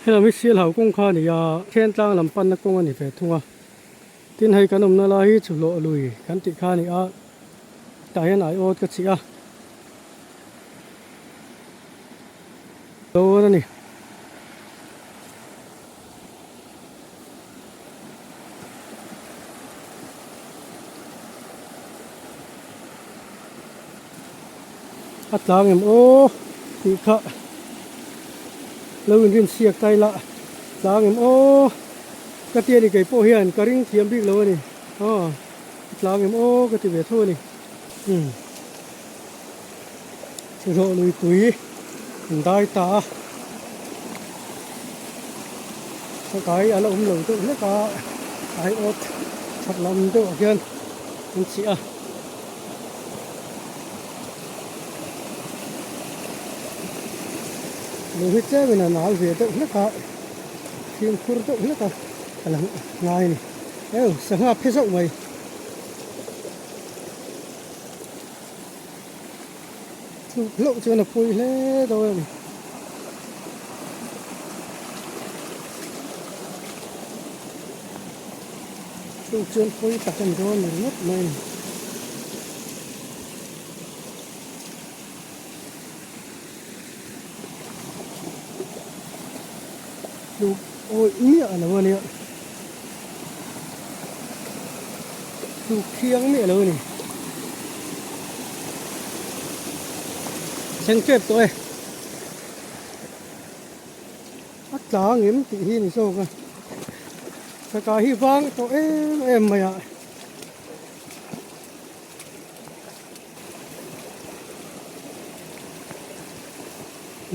Helam hi Sialhau kawng kha a ni a, Thentlang lam panna kawng a ni ve thung a. Tin hei kan awmna lai hi Chhuhlawh lui kan tih kha a ni a, tah hian aiawt ka chih a. Dawn a ni. A tlang em aw tih kha lo inrin siak ta ila tlang em aw ka ti a ni kei pawh hian ka ring thiam bik lo a ni aw a tlang em aw ka ti ve tho a ni umm chhawhlawh lui tui an dai ta a chakai a la awm lo deuh hlek a aiawt chhak lam deuh ah hian an chih a. Lung hi tlem in a nal ve deuh hlek a fimkhur deuh hlek a a lang ngai a ni eu sangha phe zauh mai. Tluk hlauh chuan a pawi hle dawn a ni. Tluk chuan pawi tak a ni dawn ni ringawt mai a ni. Tluk awih miah lo a nia. Tluk thiang miah lo a ni. Thleng tep tawh e. A tla ngem tih hi a ni zawk a. Saka hi vang tawh em em mai a.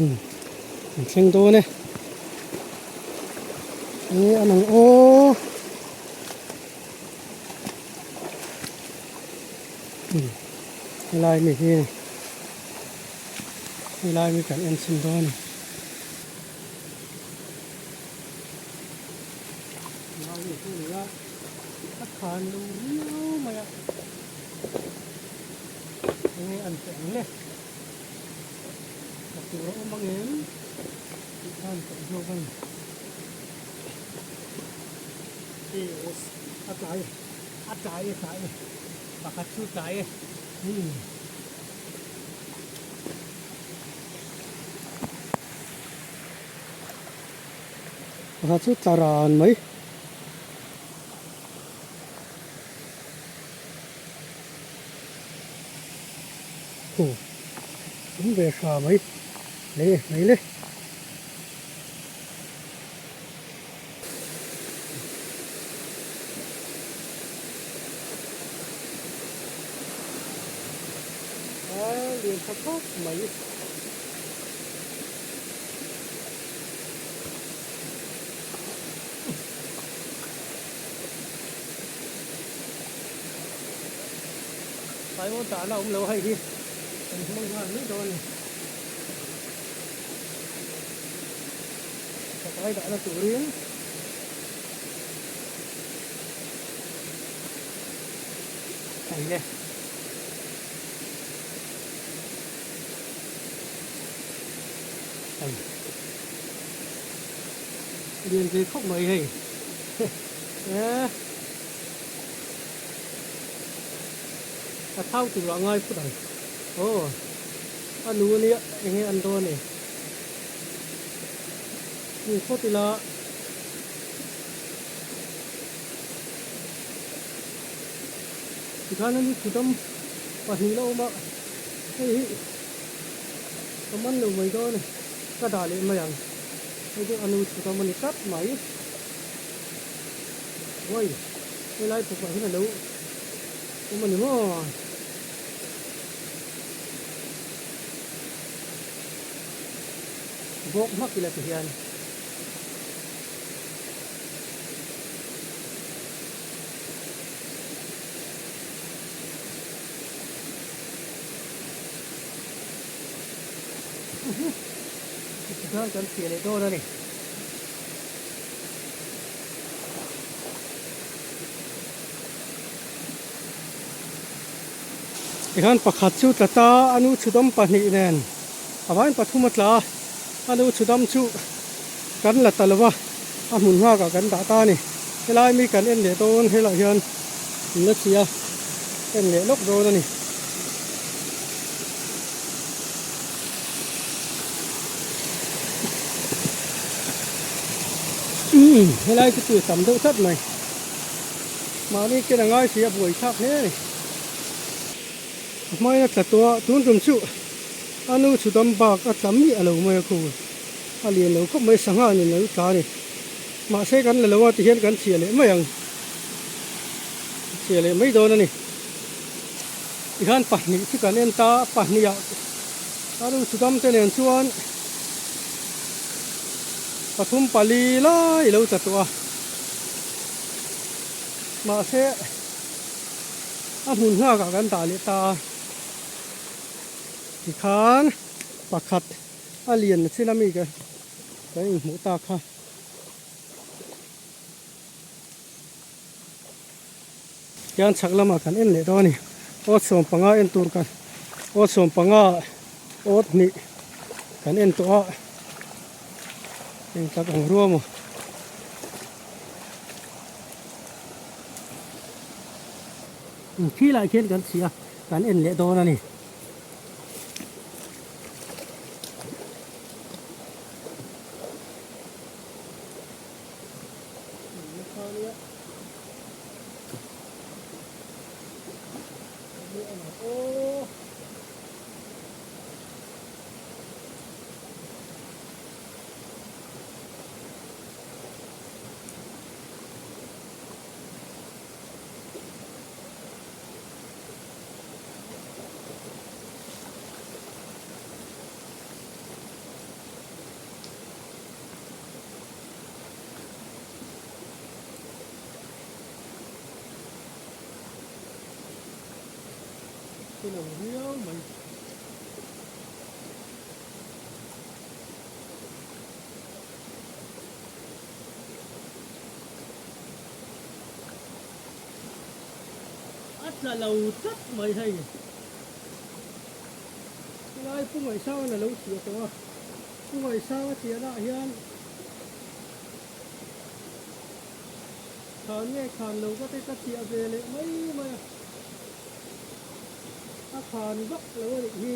Umm an thleng dawn e enge an ang aw umm helai mi hi helai mi kan en chhin dawn a ni helai mi hi a ni a a khan lo riau mai a. Enge an teh ang le? Ka tur a awm ang em? Tih khan ka zawk a ni. Yes, a tlai e, a tlai e, tlai e, pakhat chu tlai e. Hmm. Pakhat chu tla ran mai. Aw awm ve hra mai le mai le. A lian tha khawp mai. Taiwan tahna awm lo hei hi kan hmang nghal mai dawn a ni. Chakai dahna turin hei le. Hei. Lian ve khawp mai hei. Eh. A thau tur ah ngai phut ang. Aw. A nu ania eng nge an dawn e. Hmu phawt ila. Tikhan an thudam pahnih la awm a. Hei hi ka man lo mai dawn e. Ka dah leh mai ang. Hei chu a nu thudam a ni tlat mai. Uai, helai pukah hian a lo awm a ni maw? Bawk hmak ila ti hian. Tikhan kan chhiah leh dawn a ni. Tikhan pakhat chu tla ta a nu chhudam pahnih nen a vain pathum a tla a, a nu chhudam chu Kan la ta lo a, a hmun nghakah kan dah ta a ni. Helai mi kan en leh dawn helaiah hian in la chhi a, en leh lawk dawn a ni. Umm helai chu tui tam deuh tlat mai. Mahni ken a ngai si a buai thlak hle a ni. A hmain a tla tawh a, tun tum chu a nu chhudam bak a tla miah lo mai a khu. A lian lo khawp mai sangha nen lo tla a ni. Mahse kan la lo a tihian kan chhiah leh mai ang. Chhiah leh mai dawn a ni. Tihian pahnih chu kan en ta a, pahnih ah a nu chhudam te nen chuan pathum pali lai lo tla tawh a. Mahse a hmun nghakah kan dah leh ta a. Tikhan pakhat a lian chin a mi ka kan inhmuh tak kha. Tian chhak lamah kan en leh dawn a ni. Awt 15 en tur kan awt 15 awt hnih kan en tawh a. Eng tak ang rua maw. Khi lai khian kan chhia kan en leh dawn a ni. Lo viau mai. A tla lo tlat mai hei. Helai Pu Ngaihsang a lo chhiah tawh a. Pu Ngaihsang a chiahna ah hian khan nge khan lo ka te ka chiah ve leh mai mai a. A khan vak lo a nih hi.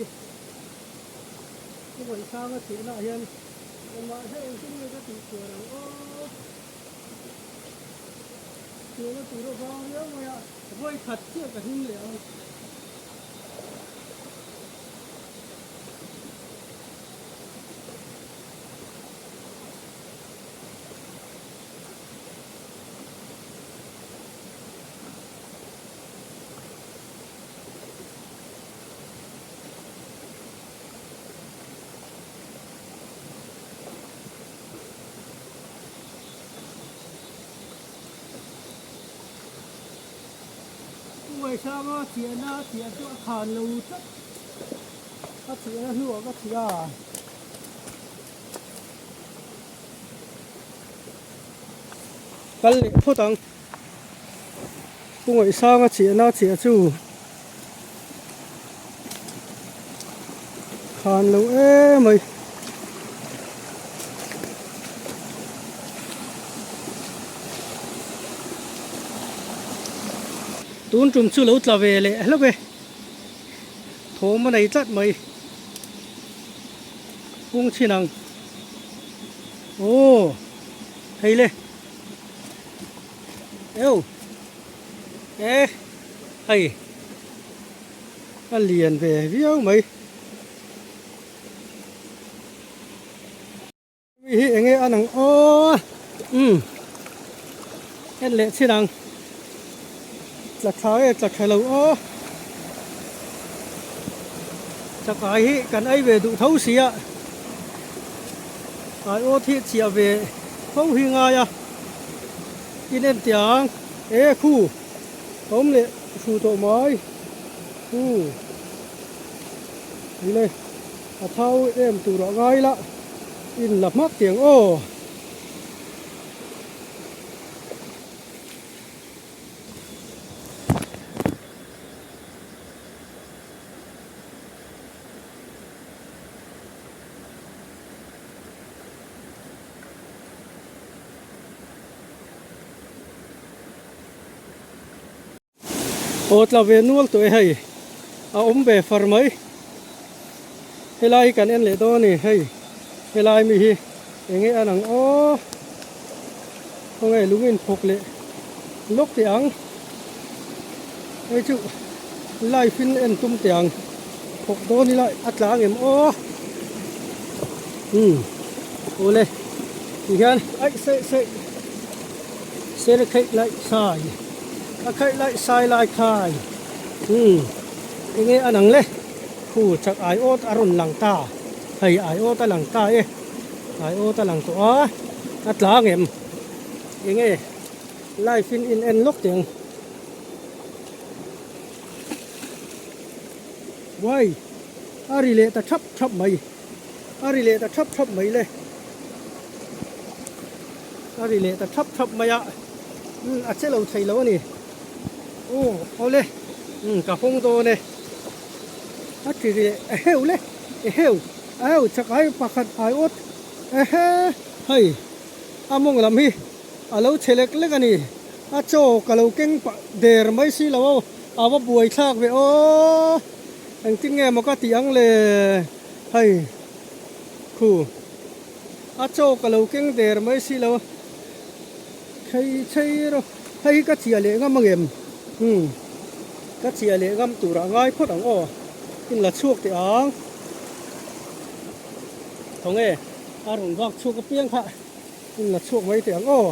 Pu Ngaihsang a chiahna ah hian engmah hre engtin nge ka tih chhuah ang aw. Chhuahna tur a vang viau mai a, vawi khat chiah ka hlim leh ang. Ngaihsanga chiahna a chiah chu a khan lo tlat a chiahna hnuah ka chhiah a. Kal leh phawt ang. Pu Ngaihsanga chiahna a chiah chu khan lo emai. Tun tum chu lo tla ve leh hlauh e. Thawm a nei tlat mai. Pung chhin ang. Aw hei le. Eu e hei a lian ve viau mai. Mi hi enge an ang aw umm en leh chin ang tla tha nge tla tha lo aw chakai hi kan ei ve duh tho si a ai aw thih chhiah ve fo hi ngai a in en teh ang e khu awm leh hru tawh mai khu le. A thau em tur ah ngai la in la hmak tiang aw. Aw tla ve nual tawh e hei a awm ve far mai helai hi kan en leh dawn a ni hei helai mi hi eng nge an ang aw khawnge lung in phawk leh lawk teh ang hei chu live in en tum teh ang phawk dawn ila a tla ang em aw umm awle tihian aih seh seh ser kheih laih sai a kheih laih sai lai khai umm enge an ang le khu chak ai awt a rawn lang ta hei ai awt a lang ta e ai awt a lang tawh a a tla ang em enge live in in en lawk teh ang. Uai! A ri leh ta thap thap mai. A ri leh ta thap thap mai le. A ri leh ta thap thap mai a. Umm a che lo thei lo a ni. Aw awle. Umm ka hawng dawn e. A ti ri leh eheu le. Eheu. Eheu chakai pakhat ai awt. Ehe. Hei a mawng lam hi a lo che lek lek a ni. A chaw ka lo keng pah der mai si lo aw, a va buai thlak ve aw, engtin nge maw ka tih ang le, hei khu a chaw ka lo keng der mai si lo a, chei chei rawh, hei hi ka chiah leh ngam angem, umm ka chiah leh ngam turah ngai phawt ang aw, in la chhuak teh ang, khawnge a rawn vak chhuak apiang kha in la chhuak mai teh ang aw.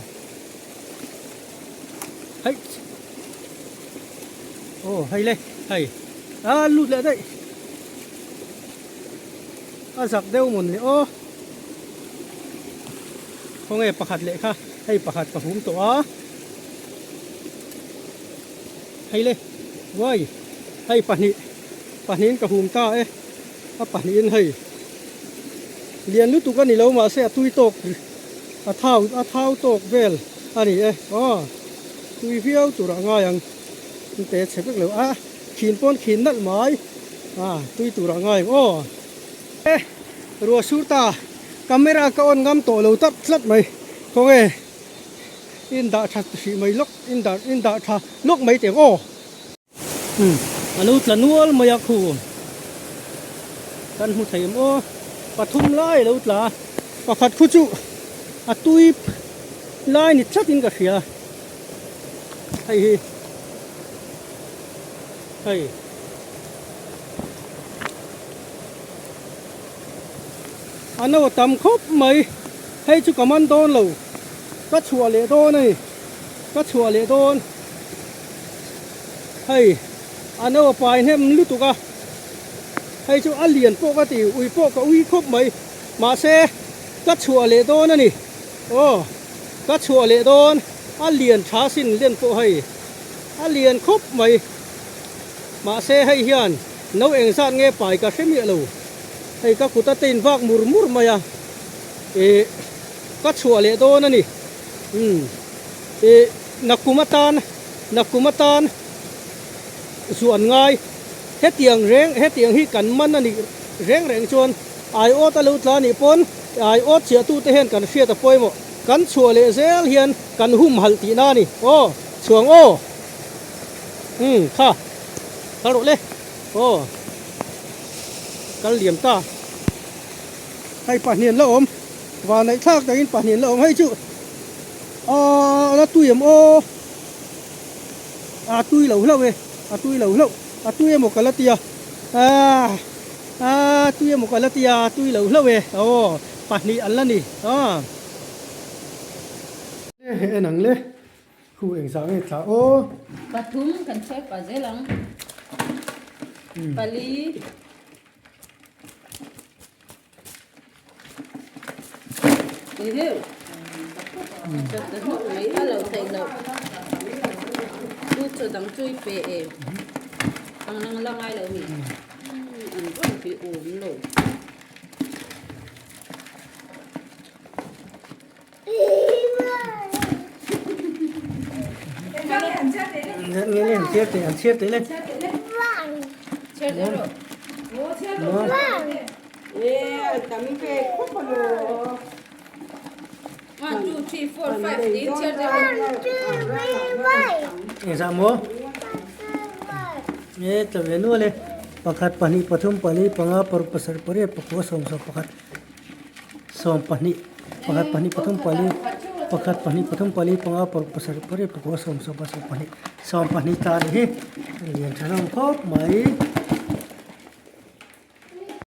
Hei Aw hei le hei a lut leh daih a zak deuh mawn le aw khawnge pakhat leh kha hei pakhat ka hum tawh a hei le uai hei pahnih pahnihin ka hum ta e a pahnihin hei lian lutuk a ni lo mahse a tui tawk A thau a thau tawk vel a ni e aw tui viau tur ah ngai ang in te chhe vek lo a khin pawn khin nalh mai a tui tur ah ngai ang aw. E ruah sur ta camera ka on ngam tawh lo tlat tlat mai khawnge in dah tha hrih mai lawk in dah in dah tha lawk mai teh ang aw. Umm a lo tla nual mai a khu kan hmu thei em aw pathum lai a lo tla a pakhat khu chu a tui lai ni tlat in ka hria hei hi hei a no a tam khawp mai hei chu ka man dawn lo ka chhuah leh dawn a ni ka chhuah leh dawn. Hei a no a pai hnem lutuk a, hei chu a lian pawh ka ti, ui pawh ka ui khawp mai, mahse ka chhuah leh dawn a ni, aw ka chhuah leh dawn, a lian tha sin len pawh hei a lian khawp mai, mahse hei hian no engzat nge pai ka hre miah lo, hei ka kut a te in vak mur mur mai a, ih ka chhuah leh dawn a ni, umm ih nakum atan. Nakum atan zu an ngai. Hetiang reng hetiang hi kan man a nih reng reng chuan aiawt a lo tla nih pawn aiawt chiahtute hian kan hriat a pawimawh. Kan chhuah leh zel hian kan humhalh tihna a ni. Aw chhuang aw. Umm kha kal rawh le. Aw kal liam ta. Hei pahnian la awm. Vanneih thlak takin pahnian la awm. Hei chu Aaa la tui em aw a tui lo hlauh e a tui lo hlauh a tui emaw ka la ti a aaa a tui emaw ka la ti a tui lo hlauh e aw pahnih an la ni a. He en ang le khu engzah nge tla aw. Pathum kan chhiar pah zel ang pali. Engzah maw? E tla ve nual e. Pakhat pahnih pathum pali panga paruk pasarih pariat pakua sawmsawm pakhat sawm pahnih pakhat pahnih pathum pali pakhat pahnih pathum pali panga paruk pasarih pariat pakua sawmsawm pasarih pahnih sawm pahnih tla a ni hi a lian tha hlawm khawp mai.